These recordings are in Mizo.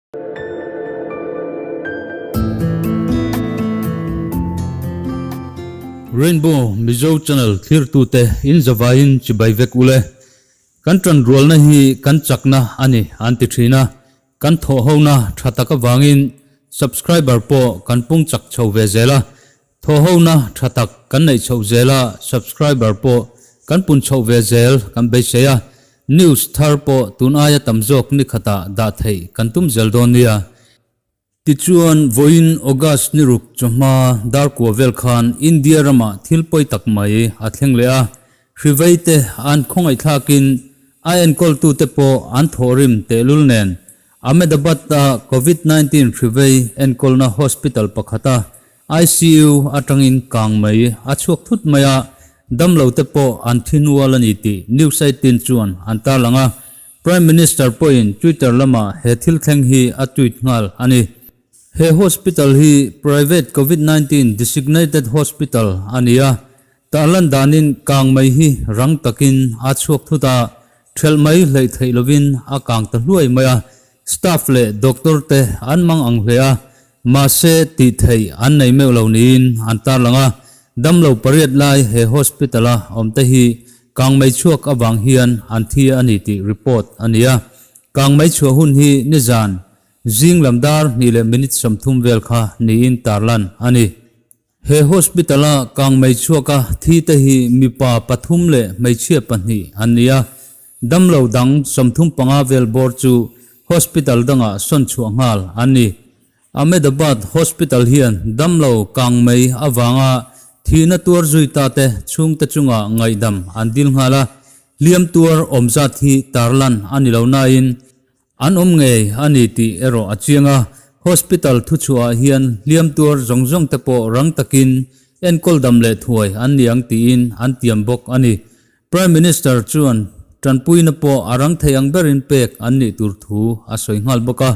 Rainbow Mizo Channel thlirtute in zavaiin chibai vek ule. Kan tanrualna hi kan chakna a ni an ti thin a, kan thawhhona tha tak avangin subscriber pawh kan pung chak chho ve zel a, Thawhhona tha tak kan neih chhoh zel a, subscriber pawh kan pun chhoh ve zel kan beisei a, news thar pawh tun aia tam zawk ni khatah dah theih kan tum zel dawn nia. Tichuan, vawiin August ni ruk chawhma dar kua vel khan India ramah thil pawi tak mai a thleng leh a, hrivei te an khawngaihthlakin a enkawltute pawh an thawhrim tehlul nen Ahmedabad-a Covid 19 hrivei enkawlna hospital pakhata ICU atangin kang mai a chhuak thut mai a, damlo te pawh an thi nual a ni tih News 18 chuan an tarlang a. Prime Minister pawhin Twitter lamah he thil thleng hi a tweet nghal a ni. He hospital hi private Covid 19 designated hospital a ni a, tarlan danin kang mai hi rang takin a chhuak thut a, thelh mai hleih theih lovin a kang ta hluai mai a, staff leh doctor te an mang ang hle a, Mahse, tih theih an nei meuh lo niin an tarlang a, damlo pariat lai he hospital-a awmte hi kangmei chhuak avang hian an thi a ni tih report a ni a. Kangmei chhuah hun hi nizan zing lam dar hnih leh minute 30 vel kha niin tarlan a ni. He hospital-a kangmei chhuaka thi te hi mipa pathum leh hmeichhia pahnih an ni a, damlo dang 35 vel bawr chu hospital dangah sawn chhuah nghal an ni. Ahmedabad Hospital hian damlo kangmei avanga thihna tuar zui ta te chhungte chunga ngaihdam an dil nghal a, hliam tuar awm zat hi tarlan a ni lo nain An awm ngei a ni tih erawh a chiang a, hospital thuchhuahah hian hliam tuar zawng zawng te pawh rang takin enkawl dam leh thuai an ni ang tiin an tiam bawk a ni. Prime Minister chuan tanpuina pawh a rang thei ang berin pek an nih tur thu a sawi nghal bawk a.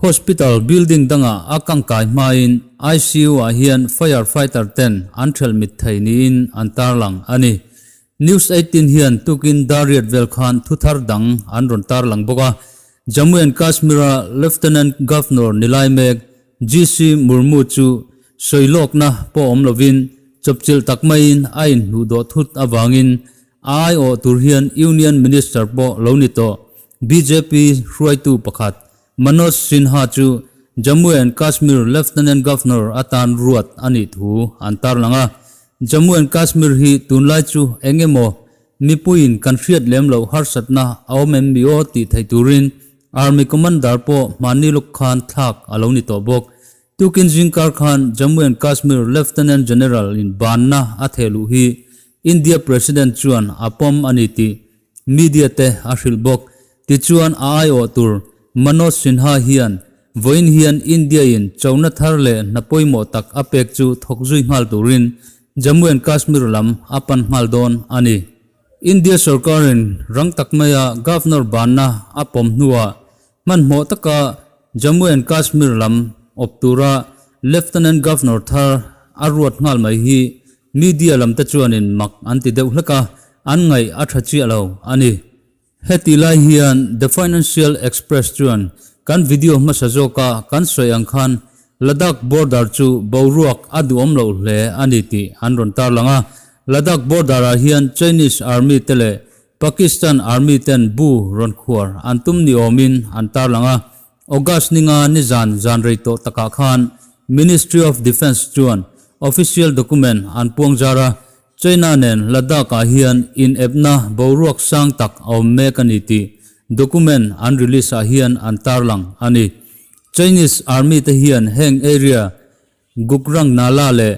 Hospital building dangah a kangkai hmain ICU-ah hian fire fighter ten an thelh mit thei niin an tarlang a ni. News 18 hian tukin dar riat vel khan thuthar dang an rawn tarlang bawk a, Jammu and Kashmir-a Lieutenant Governor ni lai mek GC Murmu chu sawi lawkna pawh awm lovin chawpchilh tak maiin a inhnuh dawh thut avangin a aiawh tur hian Union Minister pawh lo ni tawh bjp hruaitu pakhat Manoj Sinha chu Jammu and Kashmir Lieutenant Governor atan ruat a nih thu an tarlang a. Jammu and Kashmir hi tunlai chu eng emaw mipuiin kan hriat lem loh harsatna a awm em mi aw tih theih turin Army Commander pawh hmanni luk khan thlak a lo ni tawh bawk. Tukin zingkar khan Jammu and Kashmir Lieutenant General in banna a theh luh hi India President chuan a pawm a ni tih media te a hrilh bawk. Tichuan a aiawh tur Manoj Sinha hian vawiin hian India-in chona thar leh hna pawimawh tak a pek chu thawk zui nghal turin Jammu and Kashmir lam a pan nghal dawn a ni. India sorkarin rang tak maia Governor banna a pawm hnuah hmanhmawh taka Jammu and Kashmir lam awp tura Lieutenant Governor thar a ruat nghal mai hi media lamte chuanin mak an ti deuh hlek a, an ngaih a tha chiah lo a ni. Heti lai hian The Financial Express chuan kan video hmasa zawka kan sawi ang khan Ladakh border chu boruak a duhawm loh hle a ni tih an rawn tarlang a. Ladakh border-ah hian Chinese Army te leh Pakistan Army ten bu rawn khuar an tum ni awmin an tarlang a. August ninga nizan zan rei tawh takah khan Ministry of Defence chuan official document an puang zar a, China nen Ladakh-ah hian inepna boruak sang tak a awm mek a ni tih document an release-ah hian an tarlang a ni. Chinese Army te hian heng area Gukrang Nala leh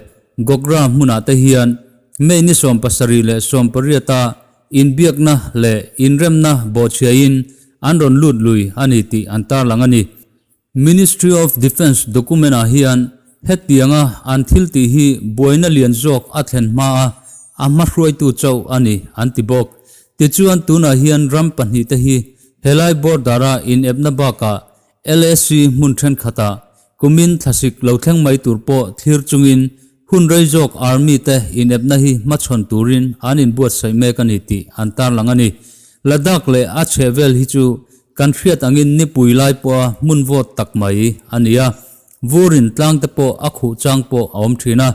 Gogra hmunah te hian May ni 70 leh 18-a inbiakna leh inremna bawhchhiain an rawn lut lui a ni tih an tarlang a ni. Ministry of Defence document-ah hian hetianga an thil tih hi buaina lian zawk a thlen hma a, a hmahruaitu chauh a ni an ti bawk. Tichuan tunah hian ram pahnihte hi helai border-a inepna bakah LAC hmun thenkhatah kumin thlasik lo thleng mai tur pawh thlir chungin hun rei zawk army te inepna hi hmachhawn turin an inbuatsaih mek a ni tih an tarlang a ni. Ladakh leh a chhehvel hi chu kan hriat angin nipui lai pawha hmun vawt tak mai a ni a, vurin tlang te pawh a khuh chang pawh a awm thin a,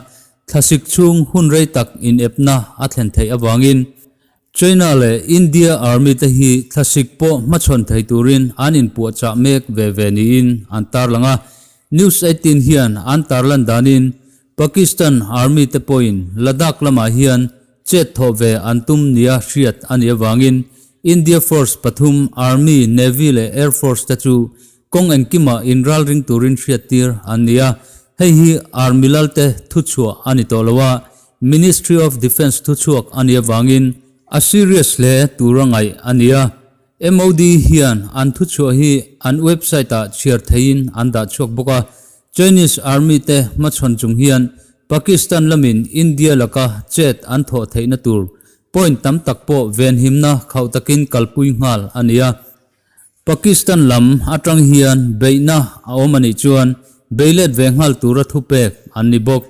thlasik chhung hun rei tak inepna a thlen theih avangin China leh India Army te hi thlasik pawh hmachhawn thei turin an inpuahchah mek ve ve niin an tarlang a. News 18 hian an tarlan danin Pakistan Army te pawhin Ladakh lamah hian chet thawh ve an tum nia hriat a nih avangin India Force pathum Army, Navy leh Air Force te chu kawng engkimah inralring turin hriattir an ni a. Hei hi Army lalte thuchhuah a ni tawh lo a, Ministry of Defence thuchhuak a nih avangin a serious hle tura ngaih a ni a. MOD hian an thuchhuah hi an website ah chhiar theihin an dah chhuak bawk a. Chinese Army te hmachhawn chung hian Pakistan lamin India laka chet an thawh theihna tur point tam tak pawh venhimna khauh takin kalpui nghal a ni a. Pakistan lam atang hian beihna a awm a nih chuan beilet ve nghal tura thupek an ni bawk.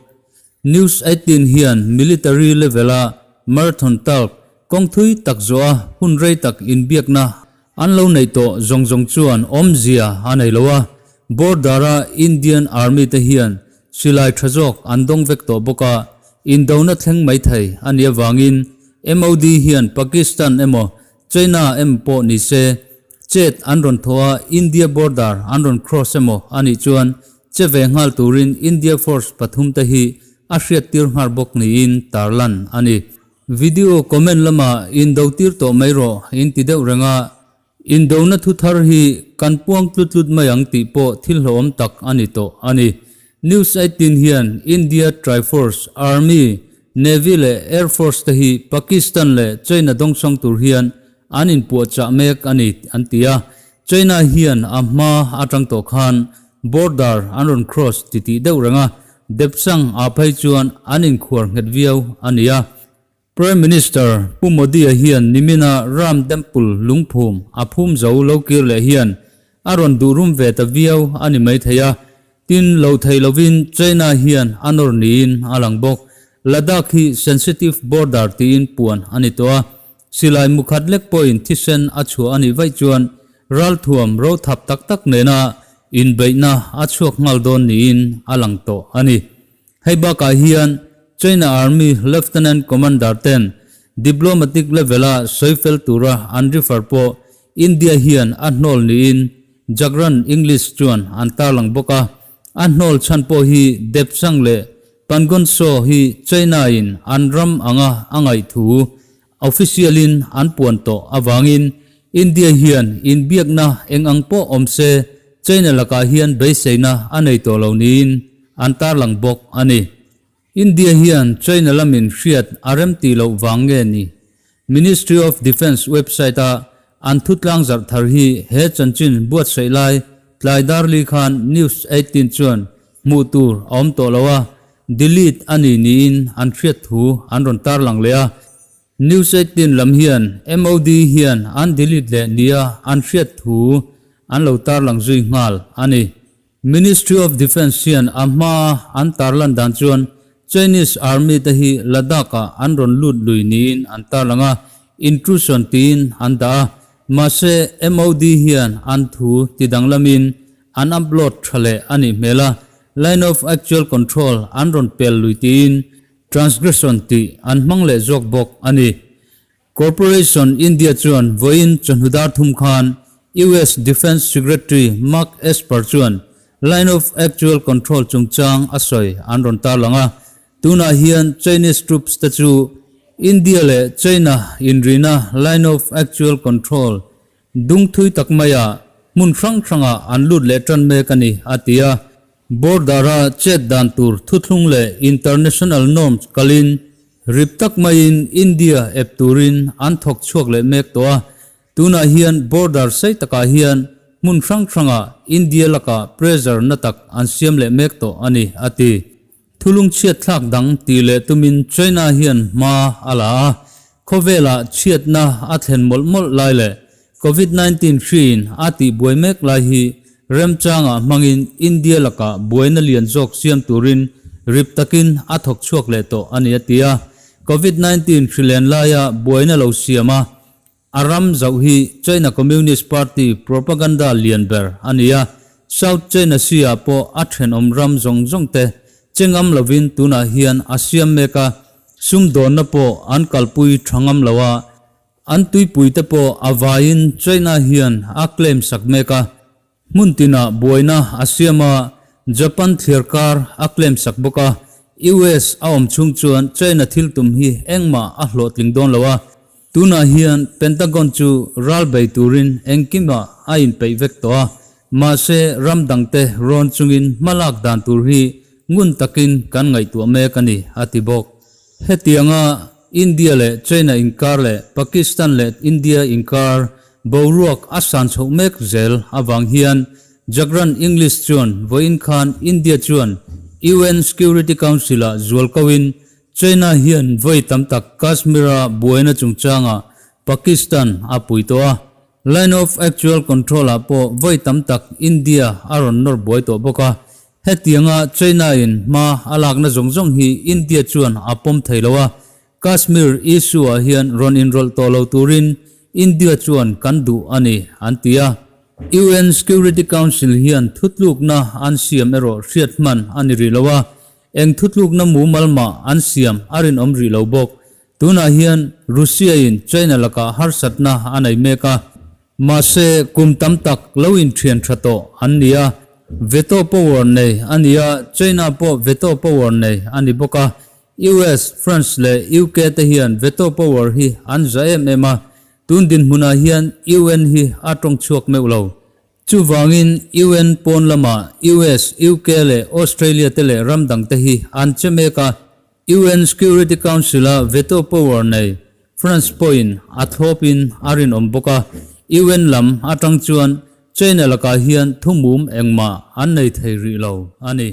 News 18 hian military level-a marathon talk kawng thui tak zawha hun rei tak inbiakna an lo neih tawh zawng zawng chuan awmzia a nei lo a, border-a Indian Army te hian silai tha zawk an dawng vek tawh bawk a, indona thleng mai thei a nih avangin MOD hian Pakistan emaw China em pawh ni se, chet an rawn thawh a, India border an rawn cross emaw a nih chuan che ve nghal turin India force pathumte hi a hriattir nghal bawk niin tarlan a ni. Video comment lamah indo tir tawh mai rawh in ti deuh reng a, indona thu thar hi kan puang tlut tlut mai ang tih pawh thil hlauhawm tak a ni tawh a ni. News 18 hian India Triforce, Army, Navy leh Air Force te hi Pakistan leh China dawngsawng tur hian an inpuahchah mek a ni an ti a. China hian a hma atang tawh khan border an rawn cross titih deuh reng a, Depsang ah phei chuan an inkhuar nghet viau a ni a. Prime Minister Pu Modi-a hian nimina Ram Temple lungphum a phum zo lo kir leh hian a rawn duh rum ve ta viau a ni maithei a, tin lo thei lovin China hian a nawr niin a lang bawk. Ladakh hi sensitive border tiin puan a ni tawh a, silai mukhat lek pawhin thisen a chhuah a nih vaih chuan ralthuam rothap tak tak nena inbeihna a chhuak nghal dawn niin a lang tawh a ni. Hei bakah hian China Army Lieutenant Commander ten diplomatic level-a sawi fel tura an refer pawh India hian a hnawl niin Jagran English chuan an tarlang bawk a. A hnawl chhan pawh hi Depsang leh Pangonso hi China-in an ram anga a ngaih thu official-in an puan tawh avangin India hian inbiakna eng ang pawh awm se China lakah hian beiseina a nei tawh lo niin an tarlang bawk a ni. India hian China lamin hriat a rem tih loh vang nge ni? Ministry of Defence website-a an thutlang zarh thar hi he chanchin buatsaih lai tlai darli khan News 18 chuan hmuh tur a awm tawh lo a, delete a ni niin an hriat thu an rawn tarlang leh a. News 18 lam hian MOD hian an delete leh nia an hriat thu an lo tarlang zui nghal a ni. Ministry of Defence hian a hmaa an tarlan dan chuan Chinese Army te hi Ladakh-ah an rawn lut lui niin an tarlang a, intrusion tiin an dah a. Mahse, MOD hian an thu tidanglamin an upload tha leh a nih hmel a, line of actual control an rawn pel lui tiin transgression tih an hmang leh zawk bawk a ni. Corporation India chuan vawiin chawhnu dar thum khan US Defence Secretary Mark Esper chuan line of actual control chungchang a sawi an rawn tarlang a, tunah hian Chinese troops te chu India leh China inrina line of actual control Dung thui tak maiah hmun hrang hrangah an lut leh tan mek a ni, a ti a. Border-a chet dan tur thuthlung leh international norms kalin rip tak maiin India ep turin an thawk chhuak leh mek tawh a. Tunah hian border sei takah hian hmun hrang hrangah India lakah pressure na tak an siam leh mek tawh a ni, a ti. Thulung chhiatthlak dang tih leh tumin China hian hma a la a, khawvelah chhiatna a thlen mawlh mawlh lai leh Covid 19 hriin a tih buai mek lai hi remchangah hmangin India lakah buaina lian zawk siam turin rip takin a thawk chhuak leh tawh a ni a ti a. Covid 19 hri len laia buaina lo siam a. A ram zauh hi China Communist Party propaganda lian ber a ni a, South China Sea ah pawh a thenawm ram zawng zawng te che ngam lovin tunah hian a siam mek a, sumdawnna pawh an kalpui tha ngam lo a, an tuipui te pawh a vaiin China hian a claim sak mek a. Hmun tinah buaina a siam a, Japan thliar kar a claim sak bawk a, US a awm chhung chuan China thil tum hi engmah a hlawhtling dawn lo a, tunah hian Pentagon chu ral bei turin engkimah a inpeih vek tawh a, mahse ram dangte rawn chungin hmalak dan tur hi ngun takin kan ngaihtuah mek a ni, a ti bawk. Hetianga India leh China inkar leh Pakistan leh India inkar boruak a san chhoh mek zel avang hian Jagran English chuan vawiin khan India chuan UN Security Council-ah zual koin China hian vawi tam tak Kashmir-a buaina chungchangah Pakistan a pui tawh a. Line of Actual Control-ah pawh vawi tam tak India a rawn nawr buai tawh bawk a. Hetianga China-in hma a lakna zawng zawng hi India chuan a pawm thei lo a, Kashmir issue-ah hian rawn inrawlh tawh lo turin India chuan kan duh a ni, an ti a. UN Security Council hian thutlukna an siam erawh hriat hman a ni rih lo a, eng thutlukna mumal mah an siam a rinawm rih lo bawk. Tunah hian Russia-in China lakah harsatna a nei mek a, Mahse, kum tam tak lo inthian tha tawh an ni a, veto power nei a ni a, China pawh veto power nei a ni bawk a, US, France leh UK te hian veto power hi an za em em a, tun dinhmunah hian UN hi a tawng chhuak meuh lo. Chuvangin UN pawn lamah US, UK leh Australia te leh ram dang te hi an che mek a, UN Security Council-a veto power nei France pawhin a thlawpin a rinawm bawk a, UN lam atang chuan China lakah hian thumum engmah an nei thei rih lo a ni.